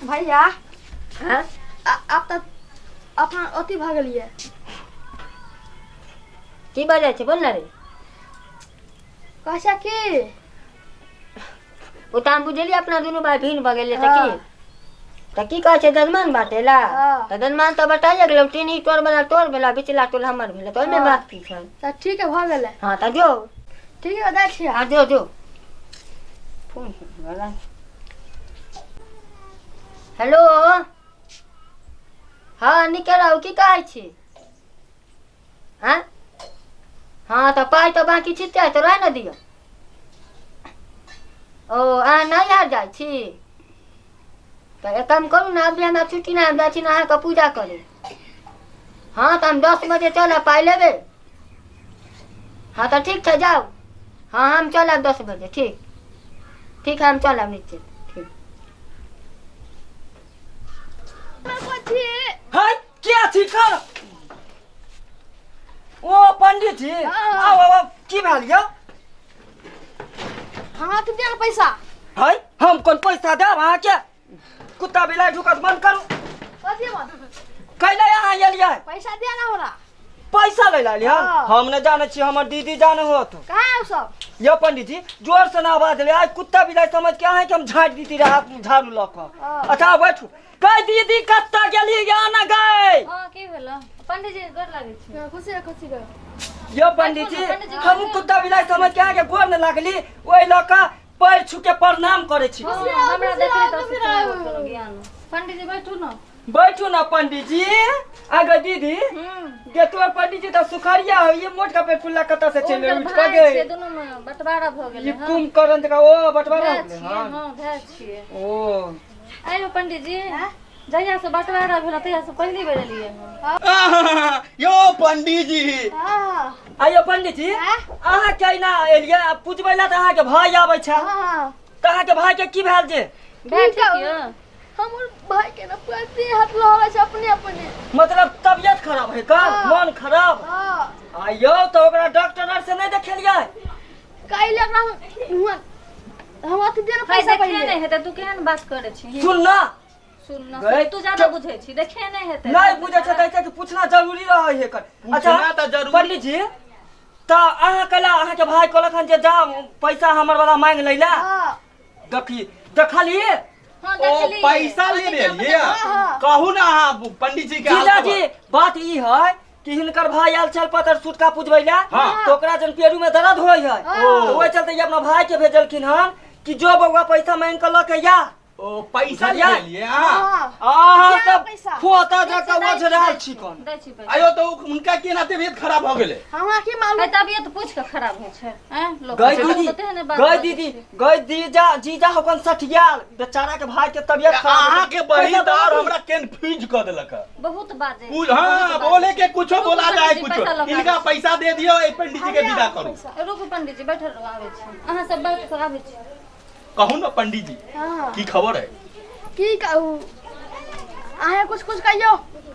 भैया। हाँ। आब तऽ अपना अथी भऽ गेलियै। की बजै छै बोल ने रे। कहै छै की ओ तऽ हम बुझलियै अपना दुनू भाय भिन्न भऽ गेलियै तऽ की हँ। तऽ की कहै छै ददमान बाटे ला। हँ। तऽ ददमान तऽ बटाइए गेलौ, टीन्ही तोर वाला तोर भेला, बिचला टोल हमर भेलै, तऽ ओहिमे हँ। बात की छै? तऽ ठीक है, भऽ गेलै। हँ तऽ जो। ठीक है, जाइ छियै। हँ जो जो। फोन वाला। हेलो। हँ नीके रहू, की कहै छी? हँ हँ तऽ पाइ तऽ बाँकी छितै तऽ रह ने दिअ। ओ अहाँ नैहर जाइ छी तऽ एक काम करू ने, अभी हमरा छुट्टी नहि, हम जाइ छी ने अहाँके पूजा करै। हँ तऽ हम 10 बजे चलब, पाइ लेबै। हँ तऽ ठीक छै, जाउ। हँ हम चलब 10 बजे। ठीक ठीक है, हम चलब निश्चित। ठीक। है के छी कर ओ पंडित जी? हाँ। आउ आउ आउ, की भेल यौ? हमरा तऽ दे पैसा। है हम कोन पैसा देब अहाँके? कुत्ता बिलाइ ढुकत बंद करू। कथी बंद? कैले अहाँ एलियै? पैसा दे ना हमरा। पैसा लै ला एलियै? हाँ। हम नहि जानै छी, हमर दीदी जाने होत। कहाँ है सब? यौ पंडित जी, जोर से ना आवाज ले, आइ कुत्ता बिलाइ समझ के अहाँके हम झाड़ि दीती रहा झाड़ू लऽ कऽ। हाँ। अच्छा बैठू। गै दीदी कतऽ गेली या ना गै? हँ की भेल पंडित जी, गोर लागै छी। हाँ, खुशी रह, खुशी रह। यौ पंडित जी, बैठू ने, पंडित जी, हम बैठू। कुत्ता बिलाइ समझ के अहाँके गोर नहि लागली, ओहि लऽ कऽ पैर छू के प्रणाम करै छी। हँ, रहो, हमरा खुशी देखली रहो, तऽ खुशी सुतल रहो। कोनो ज्ञान। पंडित जी बैठू ने। बैठू ना पंडित जी। आगे दीदी गे तोर पंडित जी तऽ सुखरिया हो, ये मोट का पेट फुल्ला कतऽ से चलि हुनकर उठि कऽ भाय गे? छियै, दुनू मे बंटवारा भऽ गेलै। ई हँ कुंभकर्ण जकाँ ओ बंटवारा भाय हो गेलै। छियै। हँ। हँ भाय छियै। ओ आइयो पंडित जी, जहिया से बंटवारा भेल तहिया से पहिली बेर एलियै हँ। यौ पंडित जी। हाँ। आइयो पंडित जी, आँय? अहाँ केना एलियै? आ पूजबै ला तऽ अहाँके भाय आबै छै। हाँ। तऽ अहाँके भाय के की भेल जे? भाय की ठीक कहू? यऽ? हमर भाई के ना पूरा देह हाथ लहरै छै अपने अपने। मतलब तबियत खराब है का? हाँ। मन खराब? हाँ। आइयो तऽ ओकरा डॉक्टर आर से नहि देखेलियै? काल्हि ओकरा हम हुआं हम अथी दे भाय पैसा देखे पहिले। नहि हेतै, तू केहन बात करै छी? सुन ना। सुन ना, गै, तू ज्यादा बुझै छी, देखे नहि हेतै। नहि बुझै छै तऽ कि पूछना जरूरी रहै है एकर। पूछना तऽ जरूरी। पंडित जी, तऽ अहाँ कहला अहाँके भाय कहलक हन जे जा पैसा हमर वाला मांगि लै ला। हाँ। देखी देखलियै? हँ, ओ देखलियै। पैसा लेने एलियै? हाँ। कहू ना अहाँ पंडित जी के हाल जीजाजी खबर। बात ई है कि हिनकर भाई आयल छल पतर सुटका पुजबै ला। हाँ। तऽ ओकरा जन पेरू में दर्द होइ है। हाँ। तऽ ओहि चलते ई अपना भाई के भेजलखिन हन कि जो बौआ पैसा मांगि के लऽ के या। ओ पैसा बुझलियै? लेने एलियै अहाँ? हाँ। अहाँ दिअ सब पैसा। फोता जकाँ ओझरायल छी कोन। दै छी पैसा। आयो तऽ उनका केना तबियत खराब भऽ गेलै? हमरा की मालूम? है तबियत पूछि कऽ खराब होइ छै आँय लोक गई के। दीदी, तऽ तेहने बात गई बजै दीदी, छै। गई जीजा, जीजा होकन सठियाल बेचारा के भाई के तबियत खराब हो अहाँ के गेल। बहिन पैसा तऽ और दऽ हमरा कन्फ्यूज कऽ देलक हँ। बहुत बाजै छै, हाँ बहुत बोले बाजै के कुछो रुकू बोला पंडित जाए जी, कुछो। पैसा लऽ कऽ इनका आबै छी। पैसा दे दियो, ए पंडित जी के विदा करू। पैसा। रुकू पंडित जी, बैठल रहू, आबै छी। अहाँ सब बैठ कऽ आबै छी। कहू ना पंडित जी, हाँ। की खबर है? की कहू, अहाँ कुछ कुछ कहियो।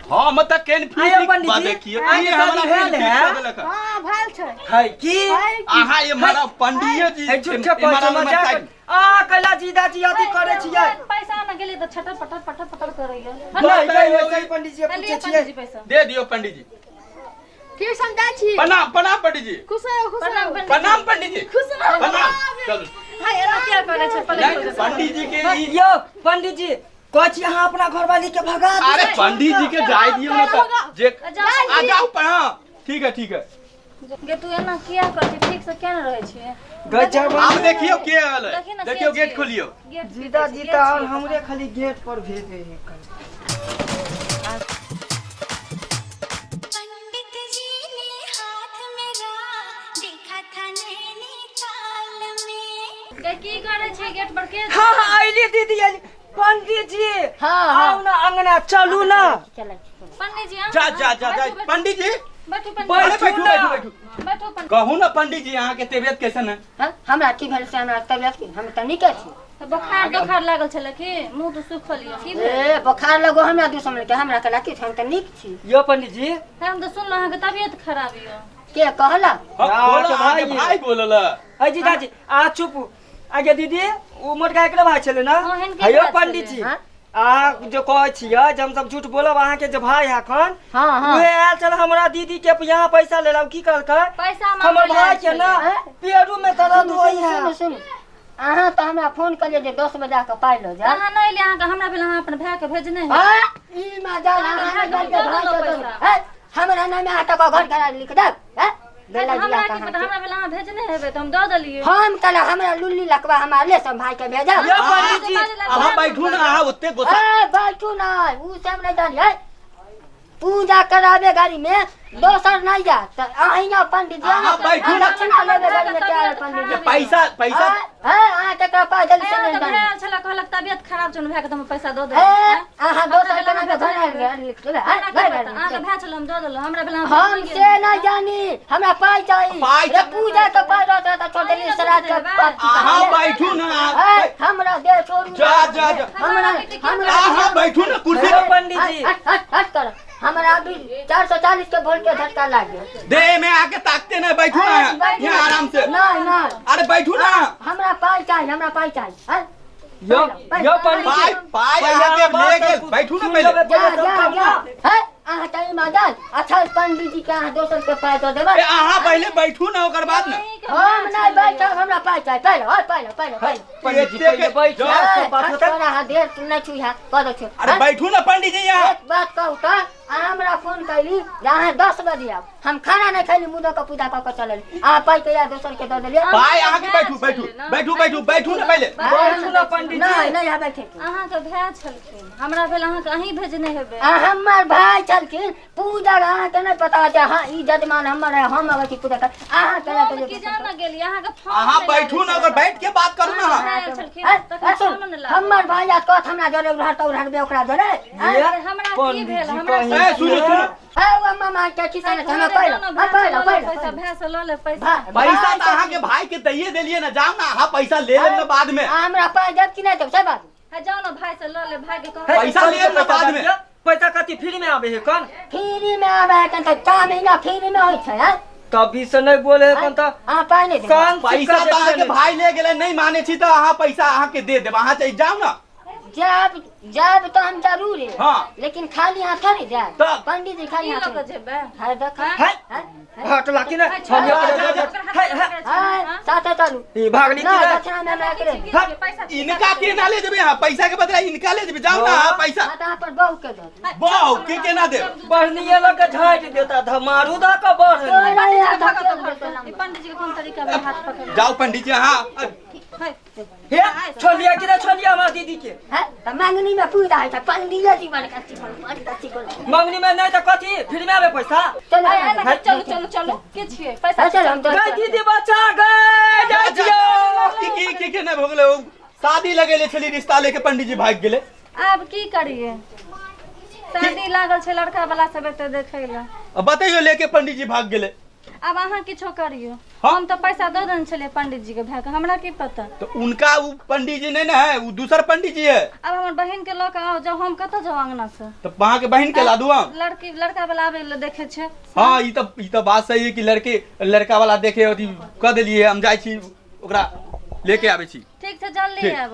हाँ मतलब कन्फ्यूज आयो पंडित जी, देखिए अहाँके ई हमरा शादी भेल कन्फ्यूज है? कऽ देलक हँ। हाँ भेल छै। है की? है की? अहाँ ये मारा पंडित जी है झूठे कहै छै, मजाक। अहाँ कैला जीजाजी अथी करै छियै? पैसा ने गेलै तऽ छटर पटर पटर पटर करैया। नहि नहि वैसे ही पंडित जी लिअ पूछै पंडित छियै। जी पैसा। दे दियो पंडित जी। ठीक से हम जाइ छी। प्रणाम प्रणाम पंडित जी। खुश रहो, खुश प्रणाम रहो। पंडित जी। प्रणाम पंडित जी। खुश रहो। प्रणाम। चलू। हाय एना किया करै छै? पलटि नहीं, कऽ। पंडित जी के ई यौ पंडित जी, कहै छी अहाँ अपना घरवाली के भगा दियौ। अरे पंडित जी के जाय दियो ना तऽ जे जाउ। आ जाओ प्रणाम। ठीक है ठीक है। गे तू एना किया करै छी? ठीक से किया ने रहै छियै? गजब। आब देखियो के एलै। देखी ने के देखियो गेट छियै। खोलियो। गेट जीजा जी तऽ और हमरे खाली गेट पर भेजे है कल। पंडित जी ने हाथ मेरा देखा था नैनीताल में। गे की करै छै गेट पर के? हाँ हाँ अइली दीदी, अइली पंडित जी। हाँ, हाँ। आउ ना अंगना चलू ना। चलै छी। पंडित जी अहाँ- जा जा जा जा बैठू, बैठू। पंडित जी। बैठू पंडित अरे बैठू बैठू ना। बैठू बैठू। बैठू पंडित। कहू ना पंडित जी, अहाँ के तबियत कैसन है? हाँ? हमरा की भेल से? हमरा तबियत की, हम तऽ नीके छी। तऽ बोखार तोखार लागल छलै की? मुँह तऽ सुखल यऽ, की भेल? ए बोखार लगो हमरा दुश्मन के, हमरा केना की, हम तऽ नीक छी। यौ पंडित जी, हम तऽ सुनलहुँ अहाँके तबियत खराब यऽ। के कहलक? हाँ, अहाँके बोला, अहाँके भाई। भाई बोलल। है जीजाजी आ चुप। आगे दीदी, ओ मोटका एकरे भाई छलै ना? हाँ, हिनके है यौ भाई पंडित छलै। जी, हाँ? अहाँ जो कहै छियै जे हमसब झूठ बोलब अहाँके जे भाई है एखन हाँ हाँ उहे आयल छल हमरा दीदी के यहाँ पैसा लेलक की कहलकै पैसा मांगै हमर लए भाई आयल के ना छलै। पेरू में दर्द सुनू होइ है सुनू सुनू अहाँ तऽ हमरा फोन करियै जे 10 बजे आके पाइ लऽ जा अहाँ नहि एलियै अहाँके हमरा भेल अहाँ अपन भायके भेजने हेबै हाँ ई मजा अहाँ नहि जानिके भाई के दू हैं हमरा नामे अहाँ तक घर करा लिख देब हैं बेला हमरा जिला की कहाँ पता हमरा भेल अहाँ भेजने हेबै तऽ हम दऽ देलियै हम कहला हमरा लुल्ली लकवा हमरा ले सब भाई के भेजब यौ पंडित जी अहाँ बैठू ना अहाँ ओते गुस्सा ए बैठू ना उ सब नहीं जानी है पूजा करावे गाड़ी में दोसर नहीं जा त अहीं ना पंडित जी अहाँ बैठू ना। दक्षिणा लेवे गाड़ी में तैयार पंडित जी पैसा पैसा है अहाँ केकरा पाइ देली से अहाँ नहीं तऽ जानी भाय आयल छलै कहलक तबियत खराब छौ भायके तऽ हम पैसा दऽ ए देलियै अहाँ दोसर के नामे घर आयल गेल लिख देबै हैं? हमरा घर की आयल पता अहाँके भाय छलै हम दऽ देलहुँ हमरा भेल अहाँ हम भेजने से नहीं जानी हमरा पाइ चाही पाइ रे चाही। पूजा के पाइ रहत तऽ छोड़ देली श्राद्ध के पाप अहाँ बैठू ना ए, हमरा दे छोड़ू जा जा जा हमरा हमरा अहाँ बैठू ना कुर्सी यौ पर पंडित जी हट हट हट कर हमरा अभी 440 के वोल्ट के झटका लाग गेल दे में आके ताकते ना बैठू ना यहाँ आराम से नहीं नहीं अरे बैठू ना हमरा पाइ चाही हमरा पाइ चाही हैं? यौ यौ पंडित पाइ जी पाइ पहिले अहाँके अहाँ ले बात गेल बैठू ना सुनि पहिले लेबै जा पहिले सब जा काम जा ना। हैं? अहाँ तऽ ईमानदार अच्छा पंडित जी के अहाँ दोसर के पाइ दऽ देबै ए, अहाँ पहिले बैठू ना ओकर बाद ना हम नहीं बैठब हमरा पाइ चाही पहिले होय पहिले पहिले पहिले पंडित जी एते पहिले के- बैठ जा, जाउ, सब बात हट होतै कर अहाँ देर नहि छुइहा कऽ दै छियौ अरे बैठू ना पंडित जी यहाँ एक बात कहू तऽ अहाँ हमरा फोन कैली जे अहाँ 10 बजे आउ हम खाना नहीं खैली मुँह के पूजा कऽ के चलली अहाँ पाइ के या दोसर के दऽ देलियै पाइ अहाँके बैठू बैठू बैठू बैठू बैठू ना पहिले बैठू ना पंडित जी नहीं नहीं आबै छै अहाँके भाय छलखिन हमरा भेल अहाँके अहीं भेजने हेबै आ हमर भाय छलखिन पूजा अहाँके नहि पता छै हाँ ई जजमान हमर है हम अबै छी पूजा कर अहाँ केना हम की जाना गेली अहाँके फोन अहाँ नहि बैठू ना लागै ओकर बैठ के बात करू ना अहाँके भाय आयल छलखिन ए, तखन ए, सुन, फोनो नहि लागल हमर भाय आत कहत हमरा जरे उधार तऽ उधार बे ओकरा जरे हैं? ये अरे हमरा की पंडित भेल जी हमरा कहीं ए सुनू सुनू ए ओ मामा के खिस्सा नहि छै, हमरा अरे पहिले जानो, हाँ, भाय पहिले से लऽ ले पहिले पैसा भाय से लऽ ले पैसा भा- पैसा भाय तऽ अहाँके भाई के दैये देलियै ना जाउ ना अहाँ पैसा ले लेब ना बाद में अहाँ हमरा पाइ देब कि नहि देब से बात है जाओ ना भाई से लऽ ले भाई के कहो हे, पैसा लेब ना बाद में। पैसा कथी फ्री में आबे है कन फ्री में आबै है कन तऽ काम महीना फ्री में होइ छै हैं? तभी से नहीं बोले है कन तऽ अहाँ पाइ नहि देब कान पैसा सिक्का तऽ अहाँके देखले भाई ले गेलै नहीं माने छी तऽ अहाँ पैसा अहाँके दे देब अहाँ चाहे जाउ ना जायब जायब तऽ हम जरूर हाँ। लेकिन खाली हाथ थोड़ी जायब तब? पंडित जी खाली की हाथ लऽ कऽ जेबै है देख हाँ? है हैं? हट लाकी ना हम जा, जा, जा। है है हैं? साथे चलू ई भागली ना की रे? दक्षिणा में हमरा करे हाँ। पैसा इनका केना ले जेबै अहाँ पैसा के बदला इनका ले जेबै जाउ ना अहाँ पैसा हाँ तऽ अहाँ पर बहू के दऽ दियौ। बहु के केना देब बढ़निये लऽ के झाँटि देता धमारू दऽ कऽ बढ़ तोरा यहाँ धकेल देतौ ई पंडित जी के कोन तरीका भेल हाथ पकड़ जाउ पंडित जी अहाँ है हे छोड़िया कि ना छोड़िया हमरा दीदी के हैं? तऽ मंगनी में पूजा होइ छै पंडित जी बड़ कच्ची बोल बड़ कच्ची बोल मंगनी में नहीं तऽ कथी फ्री में आबे पैसा चलो आइ, आइ, आइ, चलू चलू चलू के छियै पैसा चल हम गई दीदी बचा गए जाइ छियौ की की की केना भऽ गेलै ओ शादी लगेले छली रिश्ता लेके पंडित जी भागि गेलै आब की करियै शादी लागल छै लड़का वाला सब एते देखै लए आ बतैयौ लेके पंडित जी भागि गेलै आब अहाँ किछो करियौ हाँ। हम तऽ पैसा दऽ देने छलियै पंडित जी के भाय के हमरा की पता तो उनका वो पंडित जी नहीं ना है वो दूसर पंडित जी है आब हमर बहिन के लऽ कऽ आउ जाउ हम कतऽ जाउ अंगना से तो वहाँ के बहन के ला दू हम लड़की लड़का वाला आबै लए देखै छै हाँ ई तऽ ई तऽ बात सही है कि लड़के लड़का वाला देखे अथी कऽ देलियै हम जाइ छी ओकरा लेके आबै छी ठीक छै जल्दी ठीक। आब।